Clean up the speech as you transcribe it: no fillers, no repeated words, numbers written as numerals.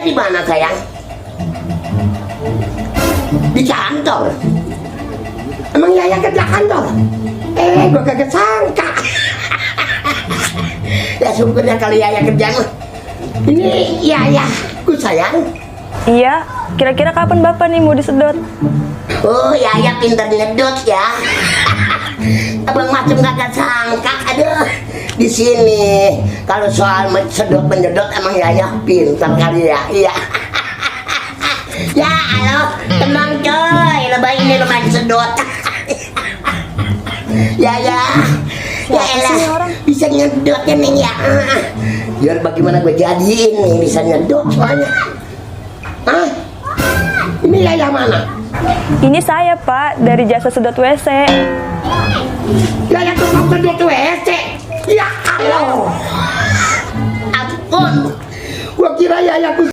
Di mana sayang? Di kantor. Emang Yaya kerja kantor? Gua kagak sangka. Ya syukurnya kali Yaya kerja mah. Ini Yayaku sayang. Iya, kira-kira kapan Bapak nih mau disedot? Oh, Yaya pintar ngedot ya. Abang macam kagak sangka, aduh. Di sini kalau soal sedot menyedot emang Yaya pintar kali ya. Iya. Ya, halo, tenang coy, lebay ini lumayan sedot. Ya, ya elah, bisa nyedotnya nih ya. Biar bagaimana gue jadiin nih bisa nyedot soalnya. Hah? Ini Yaya mana? Ini saya Pak, dari jasa sedot WC. Yaya tukang sedot WC. Ya Allah. Ampun. Gua kira Yayaku